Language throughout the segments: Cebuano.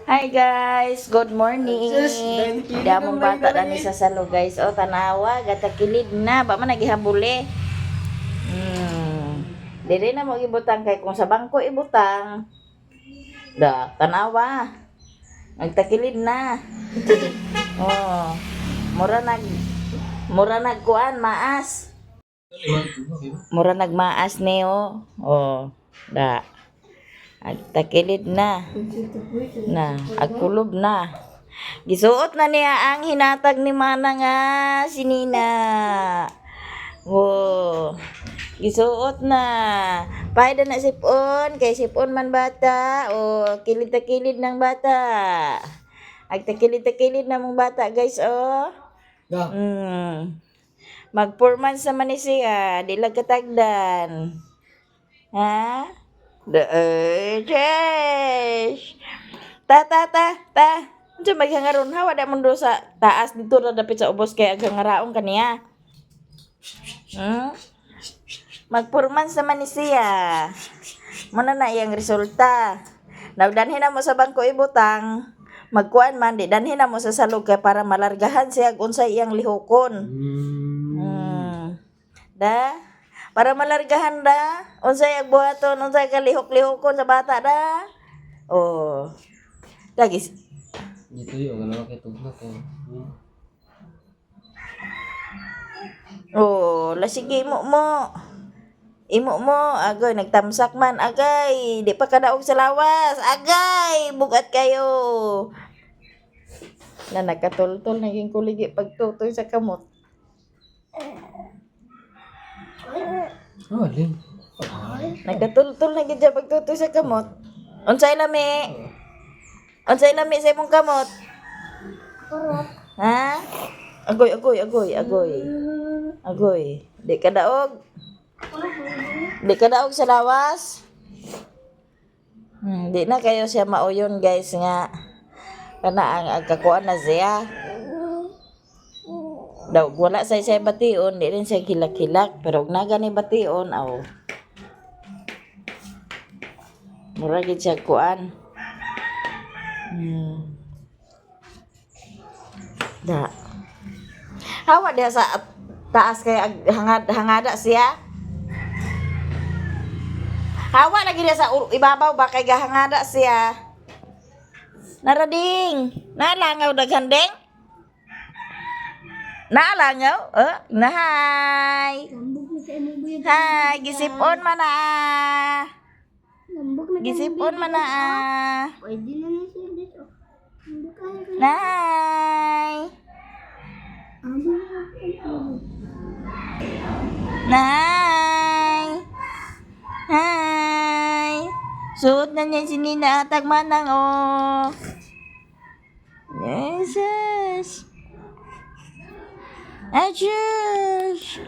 Hi guys, good morning. Sus, dahil kilid Damong ang bata may dani sa salo, guys. Oh, tanawa, gatakilid na, ba man nagihabuli. Dili na mo ibutang kay kung sa bangko ibutang. Da, tanawa. Nagtakilid na. Oh. Mura nagkuan maas. Mura nagmaas niyo. Oh, da. Agtakilid na. Na, agkulob na. Gisuot na niya ang hinatag ni Mana nga si Nina. Wo. Gisuot na. Paida na sipon, kay sipon man bata o kilid ta kilid ng bata. Agtakilid-takilid na mong bata, guys, oh. Da. Mag 4 months naman ni siya, di lang katagdan. Ha? Da, eh, yes. Ta ta ta ta. Unsa maghangaron ha, wala man do sa taas dito ra dapit sa ubos kay aghangaraon kaniya. Mag 4 months naman ni siya. Muna na iyang resulta. Nagdanhin na mo sa bangko ibutang. Magkuan man di danhin na mo sa salog kay para malargahan siya kung unsay iyang lihokon. Da? Para malargahan da. Unsay ag buhaton, unsay kalihok-lihokon sa bata da. Oh. Lagi Dito yung ano kay tugna kay. Oh, la sige imo mo. Imo mo, agoy nagtamsak man, agay, di pa kadaog sa lawas, agay, bugat kayo. Na nakatultol naging kuligi pagtutoy sa kamot. Oh, lim. Nagkatultol na gid siya pagtutoy sa kamot. Unsay lami? Unsay lami sa imong kamot? Ha? Agoy, agoy, agoy, agoy. Agoy. Di ka daog. Di ka daog sa lawas. Di na kayo siya mauyon, guys, nga. Kana ang agkakuan na siya. Daw wala sa siya bation, di rin siya kilak-kilak, pero og naga ni bation aw. Mura gid siya kuan. Da. Hawa diha sa taas kay hangad hangada siya. Hawa lagi diha sa ibabaw ba kay gahangada siya. Narading, nalangaw daghan ding. Nalangaw? Oh, nahay. Hi, gisipon man ah. Gisipon man ah. Pwede na na siya dito. Hindi kaya na. Nay. Amo. Nay. Hi. Suot na niya si Nina atag manang oh. Yes. Ashush.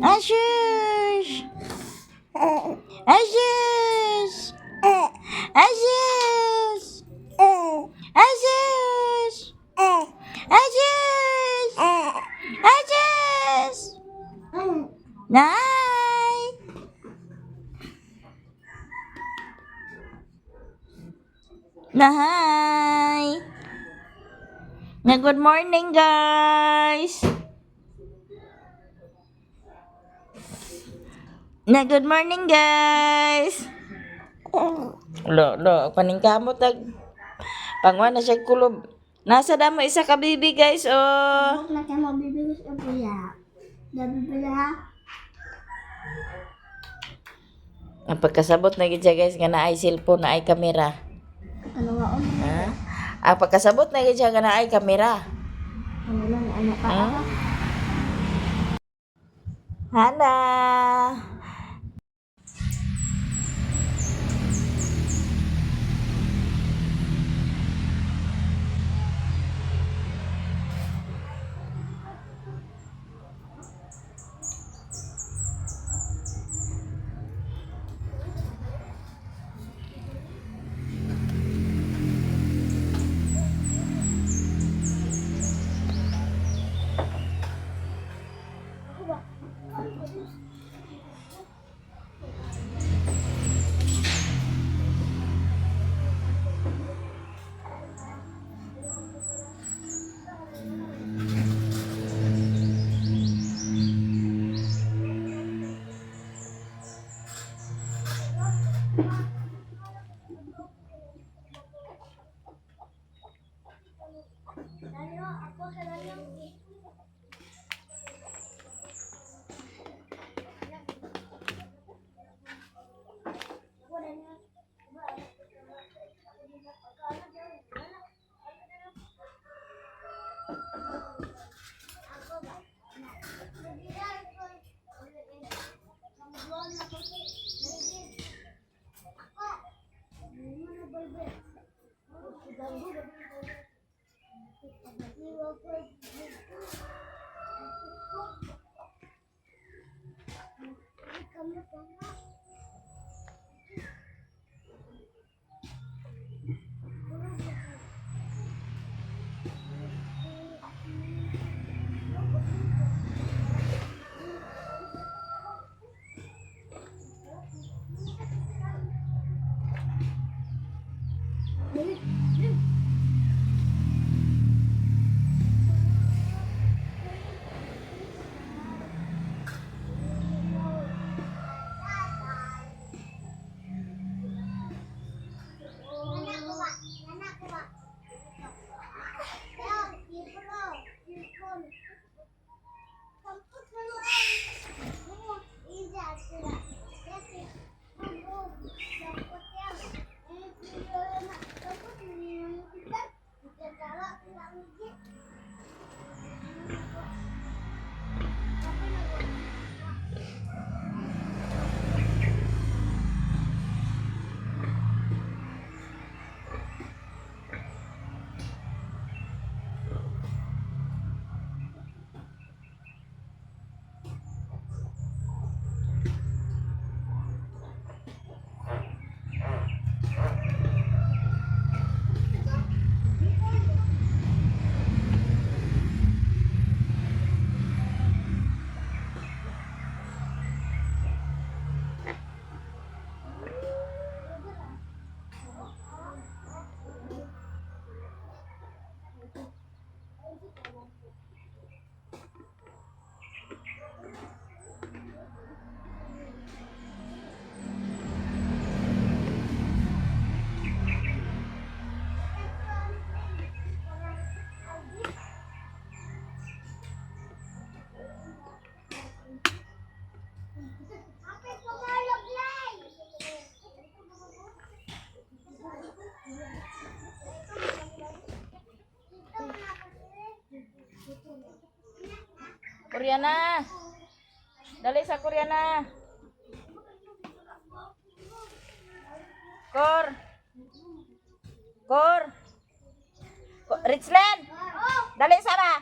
Ashush. Ashush. Ashush. Ashush. Ashush. Ashush. Nay. Nahay. Na good morning, guys. Na good morning, guys. Lo, lo, paningkamot tag pangwa na siya kulob. Nasa damo isa ka bibi, guys, oh. Na kayo mabibigos ang kuya. Nabibila. Ang pagkasabot na gid siya, guys, nga naay cellphone, naay kamera. Ano nga om? Ha? Ang pagkasabot na gid siya nga naay kamera. Ano lang ano ka? Hmm? Hana. Koreana. Dali sa Koreana. Kor. Kor. Richland. Dali sa ba?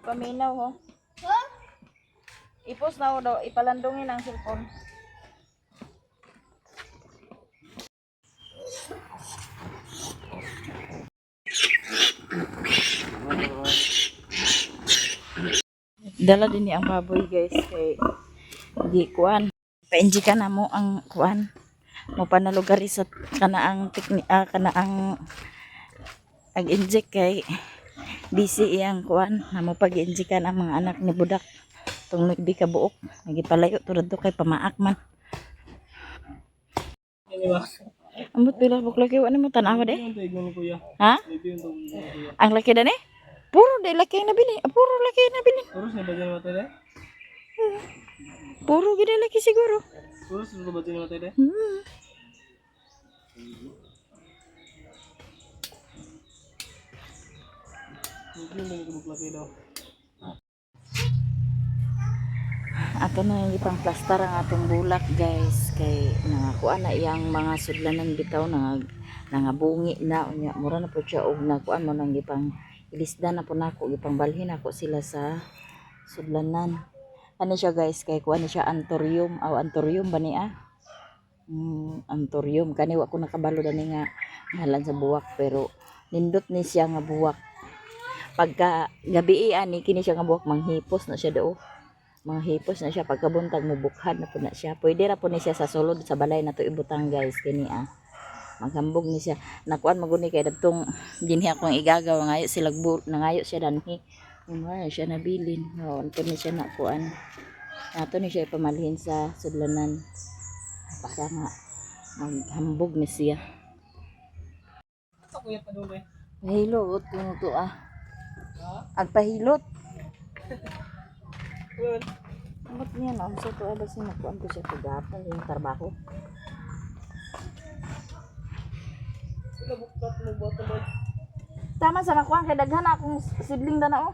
Paminaw ho. Ipos na ho daw, ipalandungin ang cellphone. Dala din ni ang baboy, guys, kay di kuan. Painji ka na mo ang kuan. Mo panalugari sa kana ang tekni kana ang ag inject kay busy iyang kuan. Na mo pag-injikan ang mga anak ni Budak. Tong nagbi ka buok, nagipalayo turad kay pamaak man. Ambot pila buk laki wa nimo tan-awa de. Yung tuig mo ni kuya. Ha? Maybe yung tuig mo ni kuya. Ang laki dani? Puro di laki ang nabili. Puro laki ang nabili. Puros na ba dyan matay de? Puro gid laki siguro. Puros na ba dyan matay de? Hmm. Maybe yung tuig mo laki daw. Ato na yung ipang plaster ang atong bulak, guys, kay nangakuha na iyang mga sudlanan bitaw, nangabungi na unya mura na po siya og nakuan mo nang gipang ilisda na po nako, gipang balhin nako sila sa sudlanan. Ano siya, guys, kay kuan na siya anthurium aw anthurium ba ni ah? Anthurium kani wa ko nakabalo dani nga ngalan sa buwak, pero nindot ni siya nga buwak. Pagka gabi ani kini siya nga buwak, manghipos na siya do, mga hipos na siya. Pagkabuntag mo bukhad na po na siya. Pwede ra po ni siya sa sulod sa balay na to ibutang, guys, kini ah. Maghambog ni siya. Nakuan maguni kay dadtong dinhi akong igagaw ngayo sila nangayo siya danhi. Umay siya nabilin. Oh, unto ni siya nakuan. Nato ni siya ipamalhin sa sudlanan para nga maghambog ni siya. Ito kuya pa doon eh. Pahilot kuno to ah. Ang pahilot. Well, Amot niya na unsa to ah, basta nakuan ko siya kagapon yung trabaho. sila buklat mo ba ito Tama sa nakuan kay daghan na akong sidling dana oh.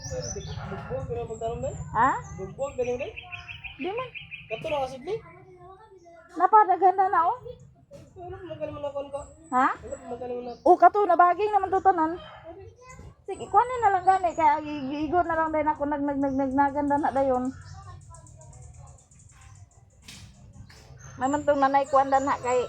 Bugbog ganun pagtanong day. Ha? Bugbog ganun day. Di man. Kato na kasudli. Napadaghan na na oh. Wala pa magkano man ako ka. Ha? Wala pa magkano man ako. O kato nabaging naman to tanan. Sige, kuhanin na lang gani kaya igo na lang din ako nag nag nag nag naganda na dayon. May man tong nanay kuan na kay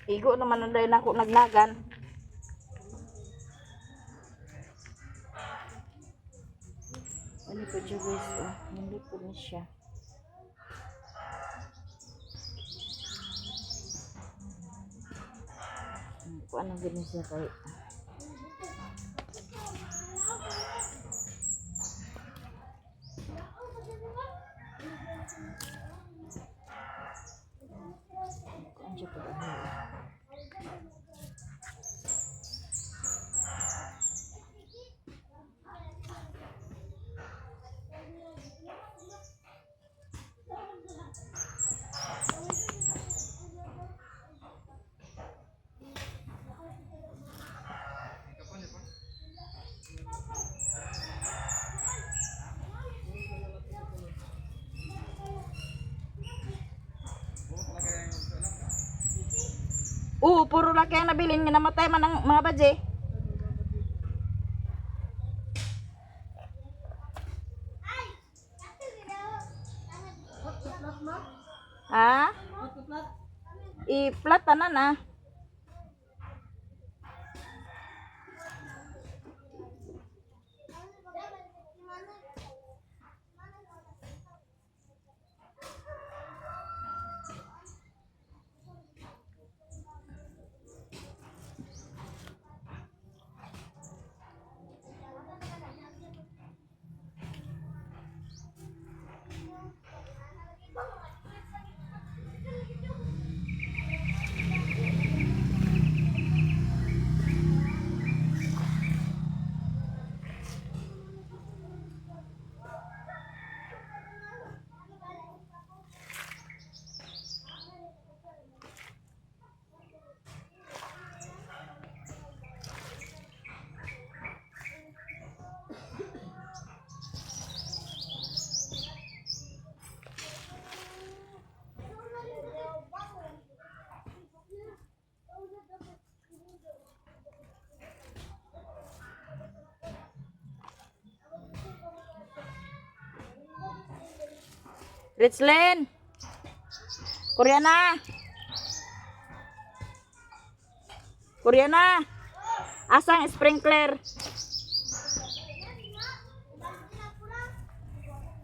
igo naman na dayon ako nagnagan. Ano po siya guys, oh, hindi po ni siya. Kuan ang gani siya kay. Kuan siya pag ano. Oo, puro laki ang nabilin nga namatay man ang mga badye. Ha? I-flat tanan ah. Richlyn! Koreana! Koreana! Asang sprinkler?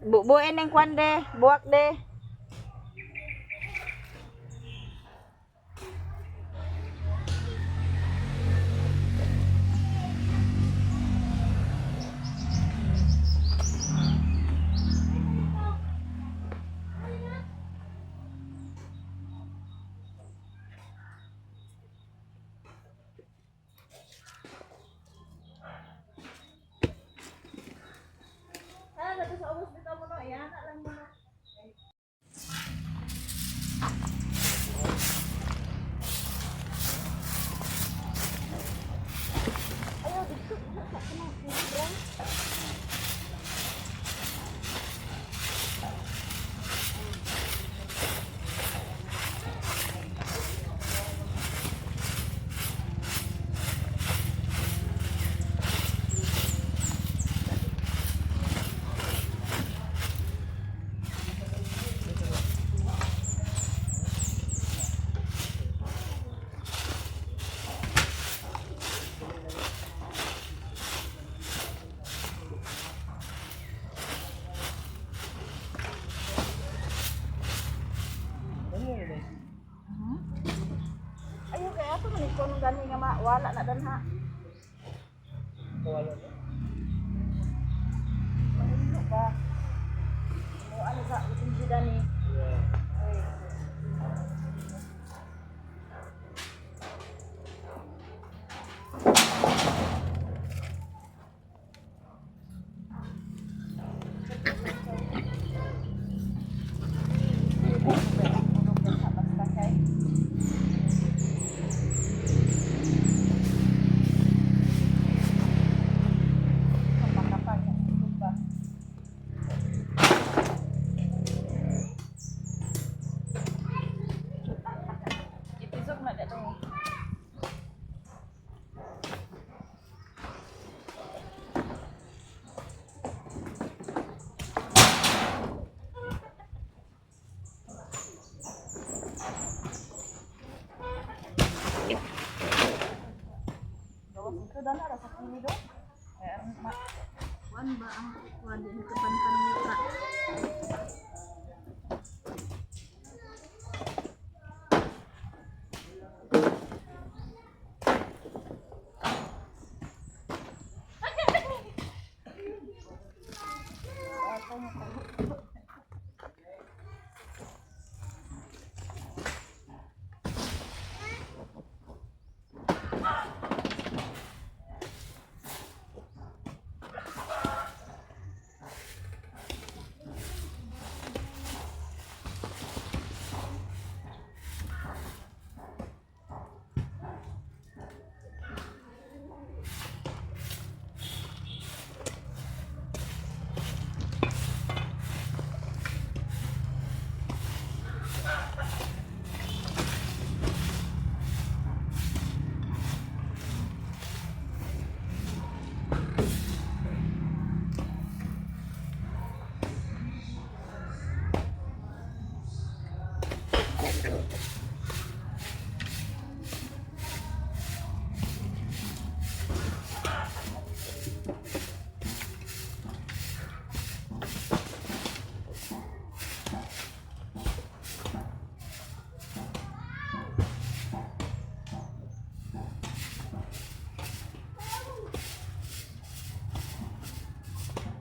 Bubuin ng kwan de, buwak de. Ano yun eh? Ayaw kaya ito man ikaw nung gani nga mawala na danha. Kawala na. Mahilo ba? Mo ano sa uting sila ni. Yeah. Ay. Ato dana ra sa kini do. Kaya ang Kuan ba ang kuan din ka panpan ka.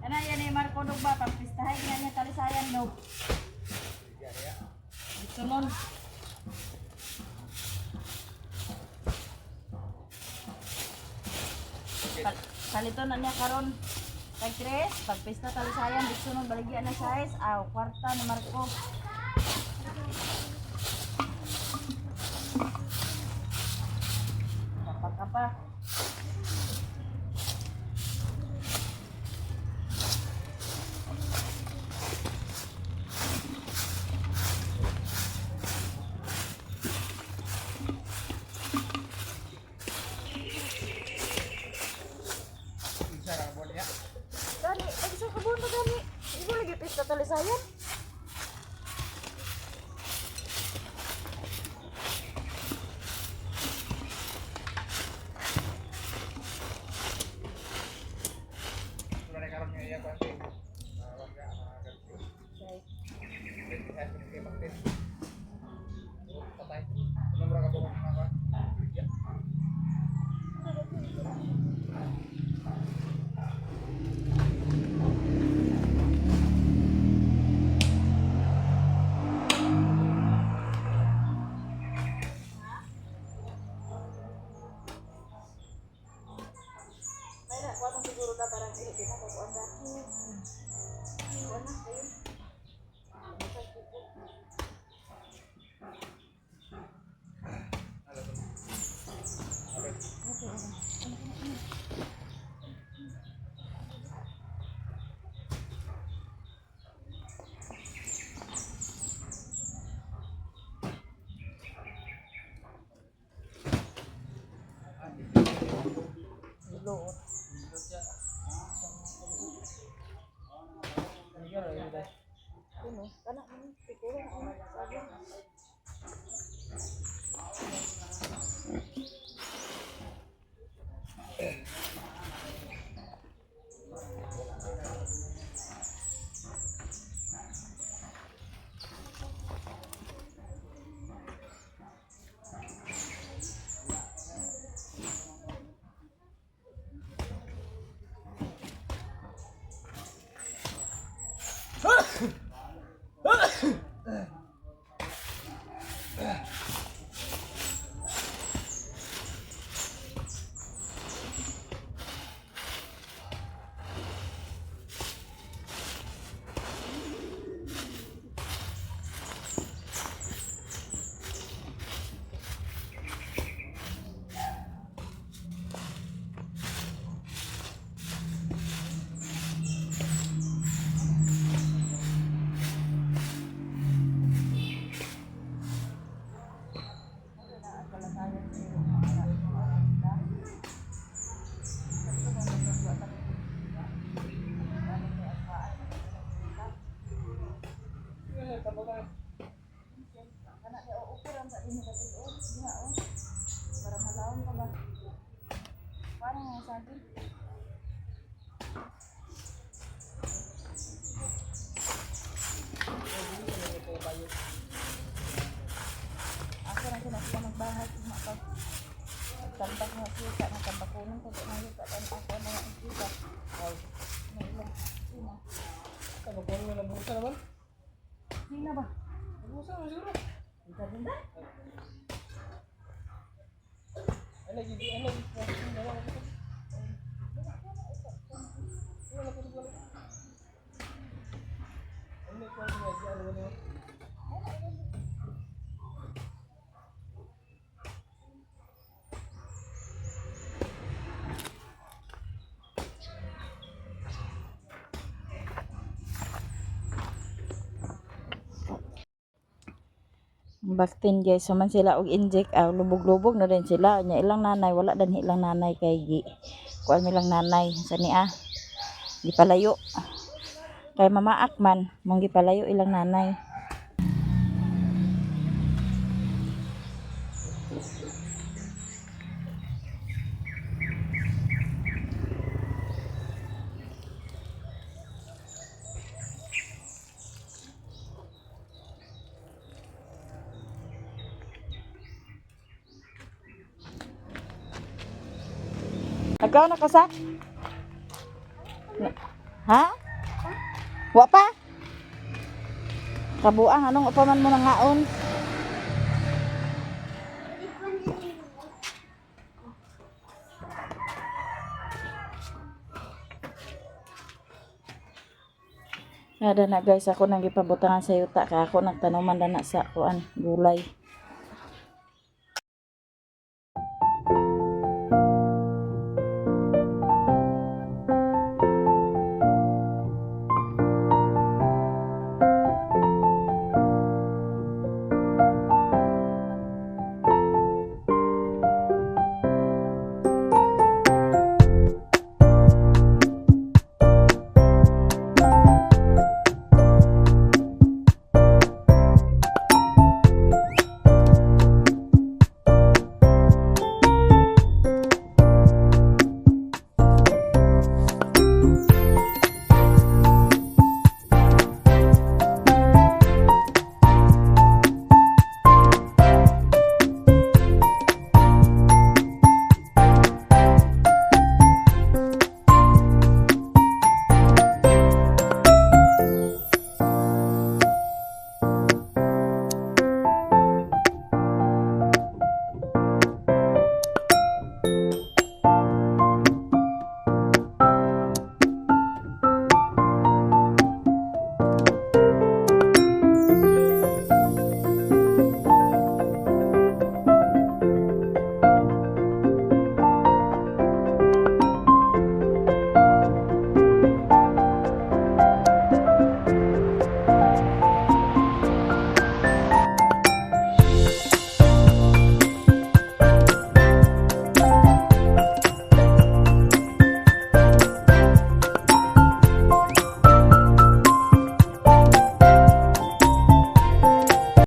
Ana yan ni Marco dog ba pagpistahay nga niya talisayan dog. Sunod. Palito na niya karon. Tag tres, pagpista talisayan, sunod baligya na size, aw kwarta ni Marco. Kapag ka pa. Isa ra buwan niya. Gani, ay sa kabuon pa gani. Ibo lagi pista talisayan. Wala na karon nga iya kuan kay. Kuan ka, patay. Ano mo ra ka buong mga kuan? Yeah. May na, kuha siguro na parang eh, di na kakuan na. Kuha na, ayun. Luot. Ano? Kana man pikuha na ano sabi. Mga saging. Ako na sila sila magbahay kung makapag tambak nga kita na tambakunan ko na kita kan ako na ang kita. Ay, may ilang sina. Tabakuan mo na busa naman. Sina ba? Busa naman siguro. Ika din ba? Ay, lagi, ay, lagi. Wala ko. Wala ko. Wala ko. Ano ko ano ano ano. Baktin guys, so man sila og inject aw lubog-lubog na rin sila. Nya ilang nanay wala dan ilang nanay kay gi. Kuan milang nanay sa niya. Gipalayo. Kay mamaak man, mong gipalayo ilang nanay. Nagkaon na ka sa? Ha? Wa pa? Kabuang anong upa man mo nangaon? Nada na guys, ako nang gipabutangan sa yuta kay ako nagtanuman na sa kuan gulay.